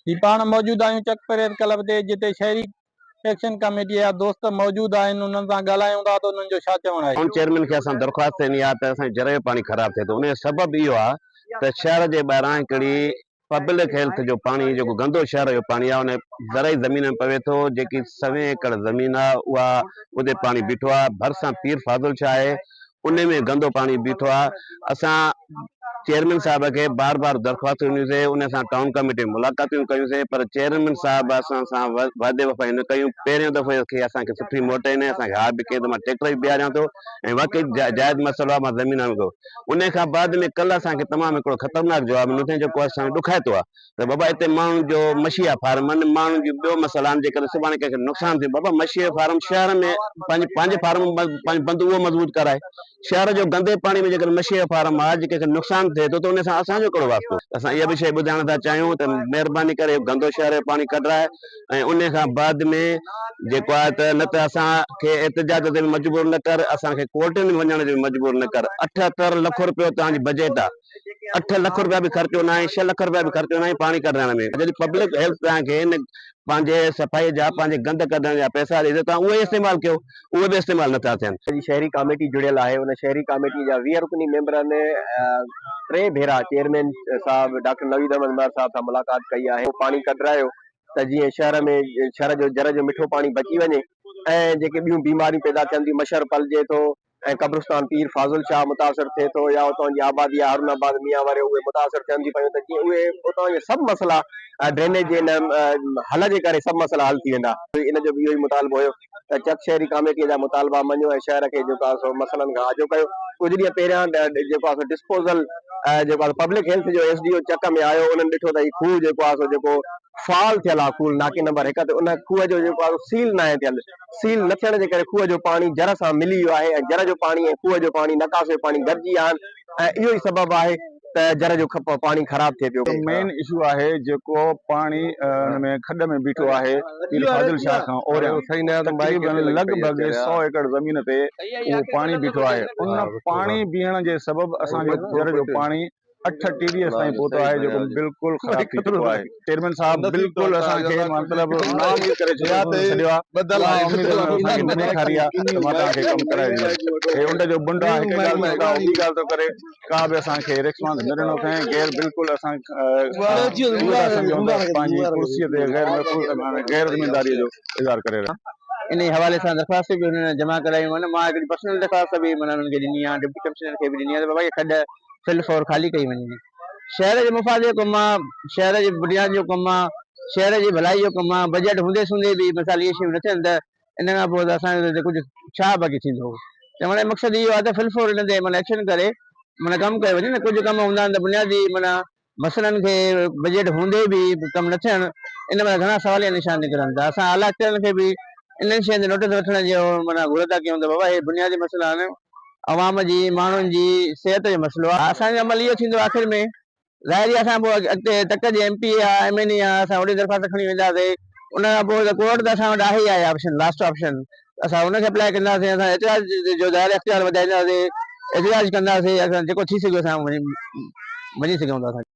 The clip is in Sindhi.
هي پاڻ موجود آهيون چڪ پريس ڪلب تي جتي شهري ايڪشن ڪميٽي جا دوست موجود آهن انهن سان ڳالهايون ٿا ته انهن جو ڇا چوڻ آهي. ٽائون چيئرمين کي اسان درخواست ڏني آهي ته اسان جو زرعي پاڻي خراب ٿئي ٿو ان جو سبب اهو آهي ته شهر جي ٻاهران هڪڙي پبلڪ هيلٿ جو پاڻي جيڪو گندو شهر جو پاڻي آهي ان زرعي زمين ۾ پوي ٿو جيڪي سوين ايڪڙ زمين آهي اها اتي پاڻي بيٺو آهي ڀرسان پير فاضل شاهه آهي ان ۾ گندو پاڻي بيٺو آهي اسان چيئرمين صاحب کي بار بار درخواستون ڏنيون سي ان سان ٽائون ڪميٽي ۾ ملاقاتون ڪيون سي پر چيئرمين صاحب اسان سان وعدي وفائي نه ڪيون پهريون دفعو کي اسان کي سٺي موٽ ڏني اسان کي ها به ڪئي ته مان ٽريڪٽر به بيهاريان ٿو ۽ واقعي جائز مسئلو آهي مان زمين آڻيان ٿو ان کان بعد ۾ ڪلهه اسان کي تمام هڪڙو خطرناڪ جواب ڏنو اٿئي جيڪو اسان کي ڏکائتو آهي ته بابا هتي ماڻهن جو مڇي جا فارم آهن ماڻهن جون ٻيو مسئلا آهن جيڪڏهن سڀاڻي ڪنهن کي نقصان ٿيو بابا مڇي جو فارم شهر ۾ پنهنجي پنهنجي فارم پنهنجو بند اهو مضبوط ڪرائي شهر جو گندي پاڻي ۾ جيڪڏهن مڇي جو فارم آهي جي ڪنهن کي نقصان ٿئي ٿو ته ان سان اسان جو ڪهڙو واسطو اسان اها به شيء ٻڌائڻ ٿا چاهيون ته مهرباني ڪري اهو گندو شهر جو پاڻي ڪڍرائي ۽ ان کان بعد ۾ جيڪو آهي ته نه ته اسان کي احتجاج تي به مجبور نه ڪر اسان کي ڪورٽن ۾ وڃڻ تي به مجبور نه ڪر 78 لک روپيو توهان جي بجيٽ آهي اٺ لک رپيا به خرچو ناهي، ڇهه لک رپيا به خرچو ناهي پاڻي ڪڍرائڻ ۾. جڏهن پبلڪ هيلٿ توهان کي ان پنهنجي صفائي جا پنهنجي گند ڪڍڻ جا پئسا ڏئي ته توهان اهي استعمال ڪيو، اهي به استعمال نٿا ٿين. جي شهري ڪاميٽي جڙيل آهي ان شهري ڪاميٽي جا 20 رڪني ميمبرن ٽي ڀيرا چيئرمين صاحب ڊاڪٽر نويد احمد مهر صاحب سان ملاقات ڪئي آهي پاڻي ڪڍرايو ته جيئن شهر ۾ شهر جو جر جو مٺو پاڻي بچي وڃي ۽ جيڪي ٻيون بيماريون پيدا ٿين ٿيون مڇر پلجي ٿو ۽ قبرستان پير فاضل شاهه متاثر ٿئي ٿو يا اتان جي آبادي آهي هارون آباد ميان واري اهي متاثر ٿين ٿيون پيون ته جيئن اهي اتان جا سڀ مسئلا ڊرينيج جي ان حل جي ڪري سڀ مسئلا حل ٿي ويندا. ان جو به اهو ئي مطالبو هيو ته چڪ شهري ڪاميٽي جا مطالبا مڃيو ۽ شهر کي جيڪو آهي سو مسئلن کان آجو ڪيو. ڪجهه ڏينهن پهريان جيڪو آهي سو ڊسپوزل جيڪو آهي سو پبلڪ هيلٿ جو ايس ڊي او چڪ ۾ آيو انهن ڏٺو ته هي کوهه جيڪو آهي سو جيڪو فعال ٿيل آهي کوهه ناڪي نمبر هڪ تي ان کوهه جو جيڪو آهي سو سيل ناهي ٿيل سيل نه ٿيڻ جي ڪري کوهه جو پاڻي جر سان ملي ويو آهي ۽ جر جو پاڻي ۽ کوهه جو پاڻي نڪاسي جو پاڻي گڏجي ويا آهن ۽ اهو ئي سبب آهي ته جر جو پاڻي خراب ٿئي پيو. مين اشو آهي جيڪو پاڻي ان ۾ کڏ ۾ بيٺو آهي پير فاضل شاهه کان اوريان تقريبن لڳ ڀڳ سئو ايڪڙ زمين تي اهو پاڻي بيٺو آهي ان پاڻي بيهڻ جي سبب اسان جو جر جو پاڻي اٺ ٽي ڊي ايس تائين پهتو آهي جيڪو بلڪل خراب ٿي چڪو آهي چيئرمين صاحب بلڪل اسان کي مطلب نااميد ڪري ڇڏيو آهي اها اميد اسان کي نه ڏيکاري آهي ته مان توهان کي ڪم ڪرائي ڏيندس هي انڊ جو بنڊ آهي هڪ ڳالهه ٿو ڪري ٻي ڳالهه ٿو ڪري ڪا به اسان کي ريسپانس نه ڏنو اٿائين غير بلڪل اسان اهو ٿا سمجهون ته پنهنجي ڪرسي تي غير محفوظ غير ذميداري جو اظهار ڪري رهيا انهي حوالي سان درخواستون به هنن جمع ڪرايون آهن مان هڪڙي پرسنل درخواست به معنيٰ انهن کي ڏني آهي ڊپٽي ڪمشنر کي به ڏني آهي ته بابا هي کڏ فل فور خالي ڪئي وڃي. شهر جي مفاد جو ڪم آ، شهر جي بنياد جو ڪم آ، شهر جي ڀلائي جو ڪم آ، بجيٽ هوندي سوندي به مثال اهي شيون نه ٿين ته ان کان پوء ته اسان جو ڪجهه ڇا باقي ٿيندو. چوڻ جو مقصد اهو آ ته فل فور ان تي معنيٰ ايڪشن ڪري معنيٰ ڪم ڪيو وڃي نه ڪجهه ڪم هوندا آهن ته بنيادي معنيٰ مسئلن کي بجيٽ هوندي به ڪم نه ٿيڻ ان مان گهڻا سواليه نشان نڪرن ٿا. اسان اعليٰ اختيارين کي به انهن شين تي نوٽيس وٺڻ جو معنيٰ گهر ٿا ڪيون ته بابا اهي بنيادي مسئلا آهن. عوام جي ماڻهن جي صحت جو مسئلو آهي. اسان جو عمل اهو ٿيندو آخر ۾ ظاهري اسان پوء اڳتي تڪ جي ايم پي اي آ ايم اين اي آ اسان اوڏي درخواست کڻي وينداسي ان کان پوء ته ڪورٽ ته اسان وٽ آهي ئي آهي آپشن لاسٽ آپشن اسان ان کي اپلاء ڪنداسي اسان احتجاج جو دائره اختيار وڌائينداسي احتجاج ڪنداسي اسان جيڪو ٿي سگهيو اسان وڃي سگهون ٿا اسان.